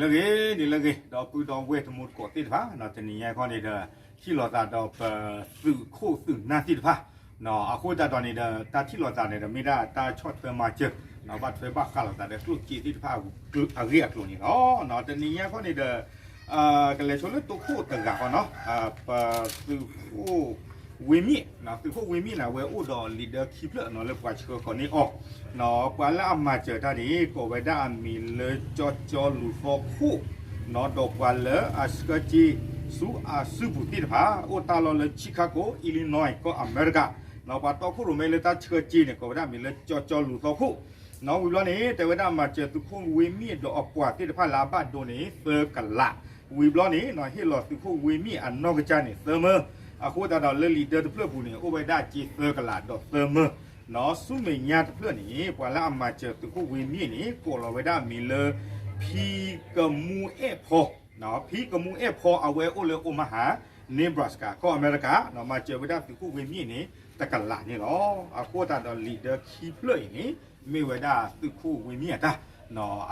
လၢဂ့ၤန့ၣ်လၢဂ့ၤ ဒီပုၢ်ဒီဝဲၢ်တံၤသကိးသ့ၣ်တဖၣ် တနံၤညါခီန့ၣ်ဒီး ထံၣ်လိာ်သးဒီးပသုးခိၣ်သုးနၢ်သ့ၣ်တဖၣ် အဃိသတးဒီးန့ၣ်ဒီး တၢ်ထံၣ်လိာ်သးန့ၣ်ဒီးမ့ၢ်ဒၣ်တၢ်ဆီၣ်ထွဲမၤစၢၤ ဘၣ်ထွဲဘၣ်ဃးလိာ်သးဒီးကျိၣ်စ့သ့ၣ်တဖၣ်အဂ့ၢ်အကျိၤန့ၣ်လီၤ. တနံၤညါခီန့ၣ်ဒီး ကလဲၤဆိလၢတိခိၣ်တဂၤဃီနီၤ ပသုးခိၣ်ဝ့ၢ်မ့ၣ် သုးခိၣ်ဝ့ၢ်မ့ၣ်န့ၣ် အဝဲအိၣ်ဒီးလံာ်ဒၢခံဖျၢၣ်နီၤ လၢပှၤဆှၢဃီၤန့ၢ်အီၤ ပှၤလၢအမၤစၢၤတၢ်န့ၣ် ကိးဝဲဒၣ်အမံၤလၢ ကၠီကၠီလူၤသီခိၣ် ဒီးပှၤလၢအဆှၢစ့ဆူအစုပူၤသ့ၣ်တဖၣ် အိၣ်တၢ်လီၢ်လၢ Chicago Illinois ကီၢ်အမဲရကၤ ပှၤတီခိၣ်ရိၣ်မဲလၢတၢ်ဆှၢစ့န့ၣ် ကိးဝဲဒၣ်အမံၤလၢ ကၠီကၠီလူၤသီခိၣ် ဝံၤဘျီန့ၣ် တဲဝဲဒၣ်မၤစၢၤသုးခိၣ်ဝ့ၢ်မ့ၣ်ဒီးအပှၤသ့ၣ်တဖၣ်လၢအဘၣ်ဒိန့ၣ် သၢကလး ဝံၤဘျီန့ၣ် ဟ့ၣ်လီၤသုးခိၣ်ဝ့ၢ်မ့ၣ်အနီၢ်ကစၢ်န့ၣ် သၢမၢ အဃိသတးဒီးလၢလံာ်ဒၢတဖျၢၣ်ပူၤန့ၣ် အိၣ်ဝဲဒၣ်စ့သၢကလးဒီးသၢမၢ ဆူမဲာ်ညါတဖျၢၣ်န့ၣ် ပှၤလၢအမၤစၢၤသုးခိၣ်ဝ့ၢ်မ့ၣ်န့ၣ် ကိးလီၤဝဲဒၣ်အမံၤလၢ ဖံကမူအဲၣ်ဖီ ဖံကမူအဲၣ်ဖီ အဝဲအိၣ်လၢ Omaha Nebraska ကီၢ်အမဲရကၤ မၤစၢၤဝဲဒၣ်သုးခိၣ်ဝ့ၢ်မ့ၣ်န့ၣ် တကလးန့ၣ်လီၤ. အဃိသတးဒီးလံာ်ဒၢခံဖျၢၣ်အံၤန့ၣ် မ့ၢ်ဝဲဒၣ်သုးခိၣ်ဝ့ၢ်မ့ၣ်အတၢ်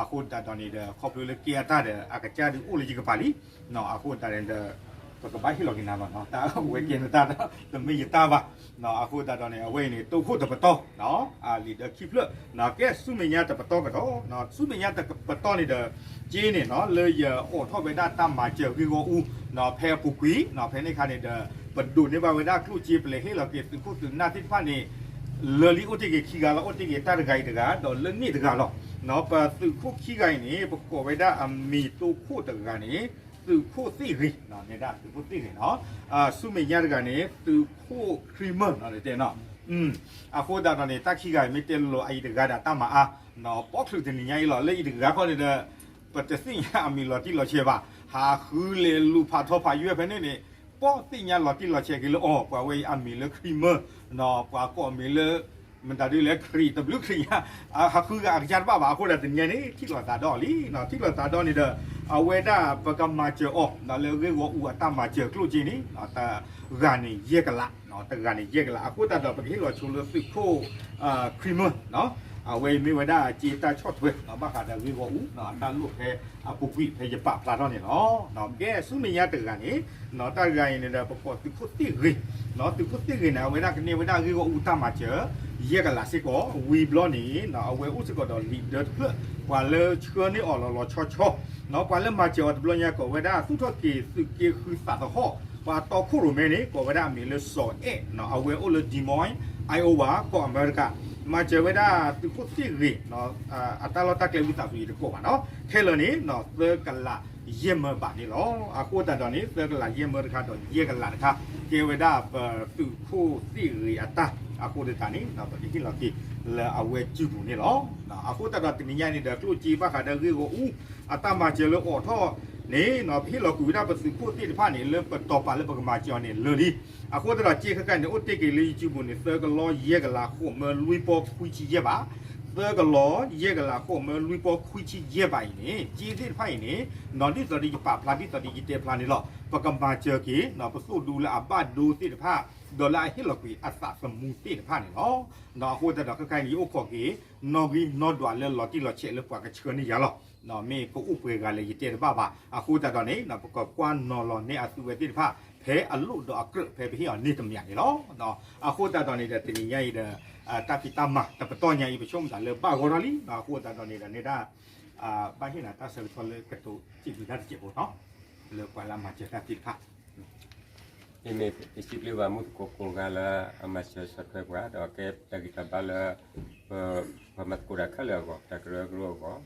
အဃိသတးဒီးန့ၣ်ဒီး ခီဖျိလၢကဲအတၢ်ဒီး အကစၢ်ဒုးအိၣ်လၢယကပၤလံ အဃိသတးဒီး ပကဘၣ်ဟ့ၣ်လီၤက့ၤနၤလီၤ တၢ်ဝဲကဲနတၢ်ဒီး တမ့ၢ်ယတၢ်ဘၣ် အဃိသတးဒီးန့ၣ် အဝဲအံၤန့ၣ် တိခိၣ်တပတီၢ် လံာ်ဒၢခံဖျၢၣ် ကဲဆူမဲာ်ညါတပတီၢ်ကဒီး ဆူမဲာ်ညါတပတီၢ်န့ၣ်ဒီး စ့န့ၣ်နီၤ လၢယအိးထီၣ်ဝဲဒၣ်တၢ်မၤစၢၤဂ့ၢ်ဂီၢ်အူ ဖဲအပူၤကွံာ် ဖဲန့ၣ်အခါန့ၣ်ဒီး ပဒိးန့ၢ်ဘၣ်ဝဲဒၣ်ကျိၣ်စ့ ပလဲၤဟ့ၣ်လီၤက့ၤသုးခိၣ်သုးနၢ်သ့ၣ်တဖၣ်န့ၣ် လၢာ်လံအိၣ်တ့ၢ်က့ၤခံဂၤလီၤ အိၣ်တ့ၢ်က့ၤတၢ်တဂၤအံၤတဂၤ ဒီးလၢန့ၣ်တဂၤလီၤ. ပသုးခိၣ်ခံဂၤအံၤန့ၣ် ပကိးဝဲဒၣ်အမံၤတိခိၣ်တဂၤန့ၣ် သုးခိၣ်သ့ၣ်ဂ့ၤ န့ၣ်ဒၣ်သုးခိၣ်သ့ၣ်ဂ့ၤနီၤ ဆူမဲာ်ညါတဂၤန့ၣ် သုးခိၣ်ခရံမၢၣ်နီၤ တဲနီၤ အဃိသတးဒီးန့ၣ် တၢ်ခံဂၤအံၤမ့ၢ်တဲလိၤလိၤ အအံၤတဂၤဒီးတၢ်မၤအါ ပီၣ်ချုးတနံၤညါအံၤလီၤ လၢအံၤတဂၤခီန့ၣ်ဒီး ပတသ့ၣ်ညါအမံၤလီၤတံၢ်လီၤဆဲးဘၣ် ဟးဃုလဲၤလူၤဖးထီဖးယွဲၢ်ဖဲန့ၣ်န့ၣ် ပီၣ်သ့ၣ်ညါလီၤတံၢ်လီၤဆဲးက့ၤလၢအီၤ ပှၤဝဲအံၤအမံၤလၢခရံမၢၣ် ပှၤကိးမံၤလၢ မတၤဒ်လဲၣ်ခရံာ်တဘျုးခရံာ်ညါ ဟးဃုဂၤအကစၢ်တဘၣ်ဘၣ် အဃိဒီးတနံၤညါန့ၣ် ထံၣ်လိာ်သးဒီးအီၤလံ ထံၣ်လိာ်သးဒီးန့ၣ်ဒီး အဝဲဒၣ်ပကမၤစၢၤအီၤ လၢဂ့ၢ်ဂီၢ်အူအတၢ်မၤစၢၤကျိၣ်စ့န့ၣ် တဂၤန့ၣ်ယဲၢ်ကလး တဂၤန့ၣ်ယဲၢ်ကလး အဃိသတးဒီးပကဟ့ၣ်လီၤဆိလၢသုးခိၣ် ခရံမၢၣ် အဝဲအံၤမ့ၢ်ဝဲဒၣ်စ့တၢ်ဆီၣ်ထွဲ ဘၣ်ဃးဒီးဂ့ၢ်ဂီၢ်အူ အတၢ်လိၣ်ဖဲအပူၤကွံာ်ဖဲယပာ်ဖျါထီၣ်န့ၣ်လီၤ. ကဲဆူမဲာ်ညါတဂၤန့ၣ် တၢ်တဂၤအံၤန့ၣ်ဒီး ပကိးသုးခိၣ်သ့ၣ်ဂ့ၤ သုးခိၣ်သ့ၣ်ဂ့ၤန့ၣ် အဝဲဒၣ်ကန့ၢ်ဝဲဒၣ်ဂ့ၢ်ဂီၢ်အူတၢ်မၤစၢၤ ယဲၢ်ကလးစ့ၢ်ကီး ဝံၤဘျီန့ၣ် အဝဲအိၣ်စ့ၢ်ကီးဒီးလံာ်ဒၢတဖျၢၣ် ပှၤလၢဆှၢန့ၢ်အီၤလီၤလီၤဆီဆီ ပှၤလၢမၤစၢၤအီၤတဘျီညါကိးဝဲဒၣ် သူၣ်ထီၣ်က့ၤသုးက့ဃုသးသဟီၣ် ပှၤတီခိၣ်ရိၣ်မဲန့ၣ် ကိးဝဲဒၣ်အမံၤလၢစီၤအဲၣ် အဝဲအိၣ်လၢ Des Moines Iowa ကီၢ်အမဲရကၤ မၤစၢၤဝဲဒၣ်သုးခိၣ်သ့ၣ်ဂ့ၤ အတၢ်လီၢ်တၢ်ကျဲဝံသးစူၤယတကိးဘၣ်နီၤ ခဲလၢာ်န့ၣ် သၢကလးယဲၢ်မၢဘးန့ၣ်လီၤ. အဃိသတးဒီးန့ၣ် သၢကလးယဲၢ်မၢတခါဒီးယဲၢ်ကလးတခါ ကဲဝဲဒၣ်ပသုးခိၣ်သ့ၣ်ဂ့ၤအတၢ် အဃိသတးန့ၣ် ပကဟ့ၣ်လီၤက့ၤလၢအဝဲစုပူၤန့ၣ်လီၤ. အဃိသတးဒီးတနံၤညါန့ၣ်ဒီး ကျိၣ်စ့ဘၣ်ဃးဒီးဂ့ၢ်ဂီၢ်အူ အတၢ်မၤစၢၤလၢအိးထီၣ်န့ၣ် ပဟ့ၣ်လီၤကွံာ်ဝဲဒၣ်ပသုးခိၣ်သ့ၣ်တဖၣ်န့ၣ် လၢပတီၤပာ်လၢပကမၤစၢၤအီၤန့ၣ်လၢာ်လံ. အဃိသတးဒီးစ့ခဲခါန့ၣ် အိၣ်တ့ၢ်က့ၤလၢယစုပူၤန့ၣ် သၢကလီယဲၢ်ကလးဃိးမၢလွံၢ်ပီၢ်ခွံဆံယဲၢ်ဘး သၢကလီယဲၢ်ကလးဃိးမၢလွံၢ်ပီၢ်ခွံဆံယဲၢ်ဘးအံၤန့ၣ် စ့သ့ၣ်တဖၣ်အံၤန့ၣ် ဒ်သိးဒီးယပာ်ဖျါဒ်သိးဒီးယတဲဖျါန့ၣ်လီၤ. ပကမၤစၢၤက့ၤ ပသိၣ်ဒူလၢအဘၣ်ဒိသ့ၣ်တဖၣ် ဒီးလၢအဟ့ၣ်လီၤကွံာ်အသးသမူသ့ၣ်တဖၣ်န့ၣ်လီၤ. အဃိသတးဒီးခဲခါအံၤန့ၣ် ယအိၣ်ခိးက့ၤ နီၣ်ဂံၢ်နီၣ်ဒွးလၢလီၤတံၢ်လီၤဆဲးလၢပှၤကဆှၢန့ၢ်ယၤလီၤ. မ့ၢ်ကအိၣ်ပှဲၤဂၤလဲၣ်ယတဲတဘၣ်ဘၣ်. အဃိသတးဒီးန့ၣ် ပကကွၢ်နီၤလီၤနဲအသုဝဲသ့ၣ်တဖၣ် ဖဲအလိၣ်ဒီးအကြၢး ဖဲပဟ့ၣ်အီၤန့ၢ်တမံၤန့ၣ်လီၤ. အဃိသတးဒီးန့ၣ်ဒီးတနံၤညါအံၤဒီး တၢ်ဖံးတၢ်မၤတပတီၢ်ညါအံၤ ပဆိကမိၣ်သးလၢဘၣ်ဂီၢ်ထီၣ်လံ. အဃိသတးဒီးန့ၣ်ဒီးန့ၣ်ဒၣ် ဘၣ်ဟ့ၣ်နၤတၢ်ဆၢကတီၢ်လၢကတိၤစံးဘျုးတၢ်တစဲးဖိနီၤ လၢပှၤလၢအမၤစၢၤတၢ်သ့ၣ်တဖၣ် မ့မ့ၢ်ပစံးဘျုးဘၣ်မုၢ်သကိးကိးဂၤလၢအမၤစၢၤဆီၣ်ထွဲပှၤ ဒီးကဲတၢ်ဂံၢ်တၢ်ဘါလၢ ပ ပှၤမၤသကိးတၢ်ခဲလၢာ်အဂီၢ် တၢ်ကရၢကရိအဂီၢ်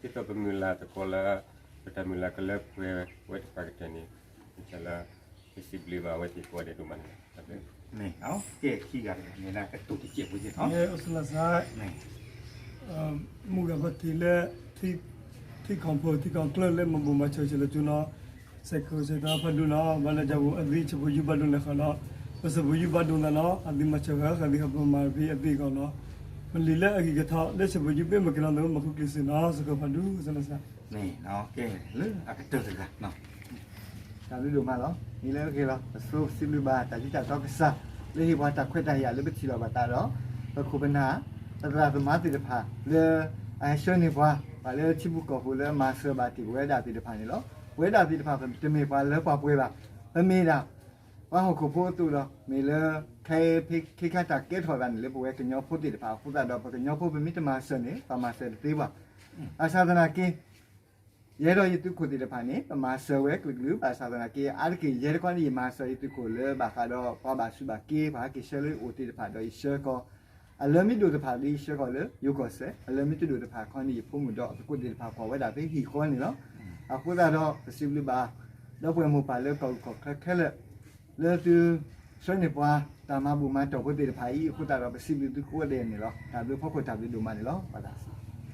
ဒီးဒ်သိးပမုၢ်လၢ်သကိးလၢ ပတၢ်မုၢ်လၢ်ကလၢပှဲၤဝဲတပှၤကတၢၢ်န့ၣ် လၢ ပစံးဘျုးဘၣ်ဝဲသ့ၣ်ကိးဂၤဒဲးဒိၣ်မးန့ၣ် ကဲခံဂၤတဂၤန့ၣ် ကတိၤတစဲးဖိက့ၤနီၤ မုၢ်ဂၤပထံၣ်လၢ ထံ ထံခီၣ်ဖိ ထံခီၣ်ကျၢၢ်လၢမၤဘူၣ်မၤစၢၤဆဲးလၢကၠိနီၤ စဲးကီးစဲးတၢ်ဖးဒိၣ်နီၤ ဘၣ်လၢကၠိပူၤ အသ့ၣ်ဆဲးဖိယူၢ်ဘၣ်ဒိလဲၤဃီဒီး ပဆဲးဖိယူၢ်ဘၣ်ဒိသးနီၤ အသ့ၣ်မၤစၢၤဂၤ ဃာ်သ့ၣ်ဃာ်ပမၤဖဲအသ့ၣ်ကီးနီၤ ပလံာ်လၢအဂ့ၤကထီၣ် လၢဆဲးဖိယူၢ်ဘၣ်မၤက့ၤလီၤသး မၤဃူကျံးစ့းနီၤ စကီးဖးဒိၣ် စလၢစး န့ၣ် ကဲလၢအကတၢၢ်တဂၤနီၤ တၢ်ဘျုးဒိၣ်မးလီၤ မ့ၢ်လၢအဂ့ၤလီၤ ပဆိစံးဘျုးဘၣ် တၢ်ထံၣ်တၢ်တီကစၢ် လၢဟ့ၣ်ပှၤတၢ်ခွဲးတၢ်ယာ်လၢပထံၣ်လိာ်ဘၣ်တၢ်ဒီး ပခိၣ်ပနၢ် ပသရၣ်သမါသ့ၣ်တဖၣ် လၢအဟဲဆှၢန့ၢ်ပှၤ ပှၤလၢထံပူၤကီၢ်ပူၤလၢမၤစၢၤဘၣ်တ့ၢ်ပဝဲဒၣ်သ့ၣ်တဖၣ်န့ၣ်လီၤ. ပဝဲဒၣ်သ့ၣ်တဖၣ်တမ့ၢ်ပှၤလၢပှၤပှဲၤဘၣ်. ပမ့ၢ်ဒၣ် ပှၤဟီၣ်ခိၣ်ဖိအသိးဒီး မ့ၢ်လၢ ခဲအံၤခ့ခါတၢ်ကဲထီၣ်သးန့ၣ်လၢပဝဲကညီဖိသ့ၣ်တဖၣ်အဃိသတးဒီး ပကညီဖိပမ့ၢ်တမၤစၢၤန့ၣ် ပမၤစၢၤတသ့ဘၣ်. ဘၣ်ဆၣ်သနာ်က့ ယအဲၣ်ဒိးယသုးခိၣ်သ့ၣ်တဖၣ်န့ၣ် ပမၤစၢၤဝဲကလုာ်ကလုာ် ဘၣ်ဆၣ်သနာ်က့ အါတက့ၢ်ယဲတခီန့ၣ် ယမၤစၢၤယသုးခိၣ်လၢဘၣ်ဃးဒီးပှၤဘၣ်ဆူးဘၣ်က့ ပှၤဟဲက့ၤဆှၢလၢယအိၣ်သ့ၣ်တဖၣ်ဒီးယဆှၢကီး အလၢမ့ၢ်ဒိၣ်တဖၣ်ဒီးယဆှၢကီးလၢယိၤကီၢ်စဲၣ်, အလၢမ့ၢ်တဒိၣ်တဖၣ်ခီန့ၣ် ယဖိမုၣ်ဒီးအသကိးသ့ၣ်တဖၣ်ကွၢ်ဝဲဒၣ်ဖဲဟံၣ်ဃီန့ၣ်လီၤ. အဃိသတးဒီး ပစံးဘျုးဘၣ် ဒီပုၢ်ဝဲၢ်မိၢ်ပၢ်လၢကီၢ်ဂုၢ်ကီၢ်ချၢခဲလၢာ် လၢသုဆှၢန့ၢ်ပှၤ တၢ်မၤဘူၣ်မၤတီၢ်ဖိသ့ၣ်တဖၣ်အံၤ အဃိသတးဒီး ပစံးဘျုးသုကိးဂၤဒဲးန့ၣ်လီၤ. တၢ်ဘျုးဖီခိၣ်တၢ်ဘျုးဒိၣ်မးန့ၣ်လီၤ. ပသး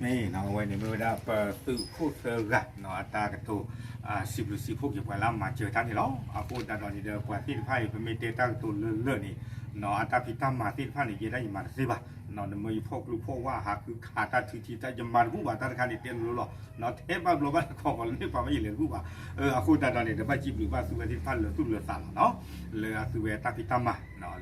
မ့ၢ်နီၤ အဝဲန့ၣ်မ့ၢ်ဝဲဒၣ်ပသုးခိၣ်သၢဂၤနီၤ အတၢ်ကတိၤ စံးဘျုးစံးဖှိၣ်က့ၤပှၤလၢအမၤစၢၤတၢ်န့ၣ်လီၤ. အဃိသတးဒီးန့ၣ်ဒီး ပှၤသ့ၣ်တဖၣ်အံၤ ပမ့ၢ်တဲတၢ်ကတိၤလၢလၢာ်န့ၣ် နီၤ အတၢ်ဖံးတၢ်မၤသ့ၣ်တဖၣ်န့ၣ် ယဲဒၣ်ယမၤတသ့ဘၣ်. နီၤ နမ့ၢ်ယဖီၣ်ကျိဖီၣ်ဝါ ဟးဃုခးတၢ်ထုထံတၢ် ယမၤတဘူၣ်ဘၣ်တၢ်တခါန့ၣ် တဲလိၤလိၤလီၤ. နီၤ ထဲဘၣ်ဘျီဘၣ်တခီၣ်ဃီလၢမ့ၢ်ပှၤမ့ၢ်ယလဲၤတဘူၣ်ဘၣ်. အဃိသတးဒီးန့ၣ်ဒီး ဘၣ်စံးဘျုးဘၣ်သုဝဲသ့ၣ်တဖၣ်လၢာ်သူၣ်လၢာ်သးလီၤနီၤ လၢအသုဝဲတၢ်ဖံးတၢ်မၤ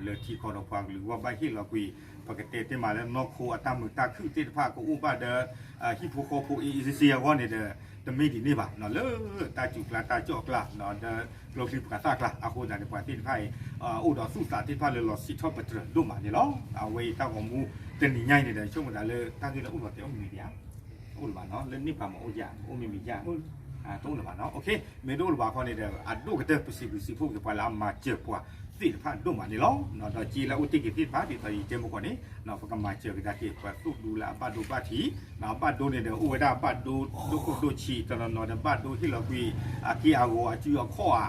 လၢထံကီၢ်ဒီးပှၤကလုာ်ဂီၢ်ဘၣ်ဟ့ၣ်လီၤကွံာ် ပကတဲတ့ၢ်မးလၢနီၢ်ခိအတၢ်မုာ်တၢ်ခုၣ်သ့ၣ်တဖၣ်ကအိၣ်ဘၣ်ဒီး ဟံၣ်ဖိဃီဖိအ့အ့စ့စ့အဂီၢ်န့ၣ်ဒီး တမ့ၢ်ဒ်န့ၣ်ဘၣ်နီၤ လၢတၢ်စူၤကျါတၢ်ကၠီၣ်ကျါနီၤ ဒီးကျိချံပှၤသၣ်ကျါ အဃိသတးန့ၣ် ပှၤသ့ၣ်တဖၣ်အံၤ အိၣ်ဒီးသူၣ်သးသ့ၣ်တဖၣ်လၢလီၤစံးထီၣ်ပတြၢၤဒိၣ်မးန့ၣ်လီၤ. အဝဲအံၤတၢ်ဂီၤမူတနံၤညါအံၤန့ၣ်ဒီး ဆိကမိၣ်သးလၢတၢ်ဂ့ၢ်လၢအိၣ်လီၤတဲာ်အိၣ်မ့ၢ်မ့ၢ်ဒံးဧါ အိၣ်လၢၤဘၣ်နီၤ လၢန့ၣ်ပှၤမ့ၢ်အိၣ်ယၤ အိၣ်မ့ၢ်မ့ၢ်ယၤ တအိၣ်လၢၤဘၣ်နီၤ မ့ၢ်တအိၣ်လၢၤဘၣ်ခီန့ၣ်ဒီး အဒိၣ်ကတၢၢ် ပစံးဘျုးစံးဖှိၣ်က့ၤပှၤလၢအမၤစၢၤပှၤသ့ၣ်တဖၣ်ဒိၣ်မးန့ၣ်လီၤ. ဒီးစ့လၢအအိၣ်တ့ၢ်က့ၤသ့ၣ်တဖၣ် ဒ်သိးယတဲမုၢ်ကီၢ်န့ၣ် ပကမၤစၢၤကဒါက့ၤ ပှၤသိၣ်ဒူလၢအဘၣ်ဒိဘၣ်ထံး အဘၣ်ဒိန့ၣ်ဒီး အိၣ်ဝဲဒၣ်ဘၣ်ဒိဒိၣ်ခိၣ်ဒိၣ်ဆံး တနီၤနီၤဒီးဘၣ်ဒိဟ့ၣ်လီၤကွံာ် အက့ၢ်အဂီၤအစုအခီၣ်ဧါ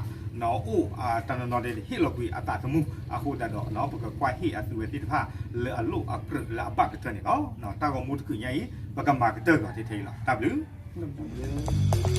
အိၣ်တနီၤနီၤဒီးဟ့ၣ်လီၤကွံာ်အသးသမူ အဃိသတးဒီး ပကကွၢ်ဟ့ၣ်အသုဝဲသ့ၣ်တဖၣ် လၢအလိၣ်အကြၢးလၢအဘၣ်ကတၢၢ်န့ၣ်လီၤ. တၢ်ဂီၤမူတကုးညါအံၤ ပကမၤကတၢၢ်ကီးထဲထဲအံၤလီၤ. တၢ်ဘျုး